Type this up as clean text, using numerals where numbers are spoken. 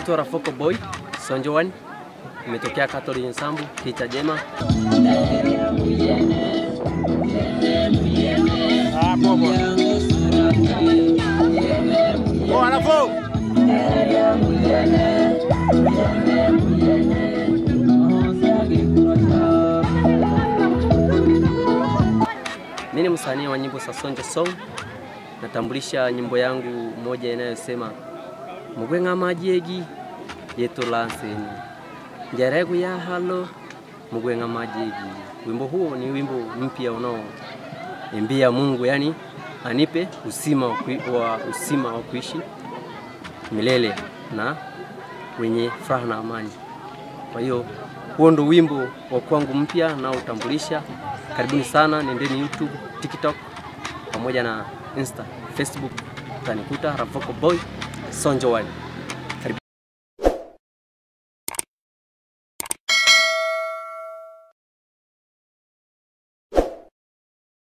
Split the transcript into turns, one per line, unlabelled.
Naitwa Rafoko Boy Sonjo One, nimetokea Catholic Nsambu Kicha Jema.
Ah, poa. Poa, Rafo.
Mimi ni msanii wa nyimbo za Sonjo Song. Natambulisha nyimbo yangu moja inayosema mugwenga majegi yetu lanseni njaregu ya halo mugwenga majegi. Wimbo huo ni wimbo mpya unaoimbia Mungu, yani anipe uzima wa kuishi milele na wenye furaha na amani. Kwa hiyo huo ndo wimbo wa kwangu mpya na utambulisha. Karibuni sana, nendeni YouTube, TikTok pamoja na Insta, Facebook, utanikuta Rafoko Boy Sonjo One.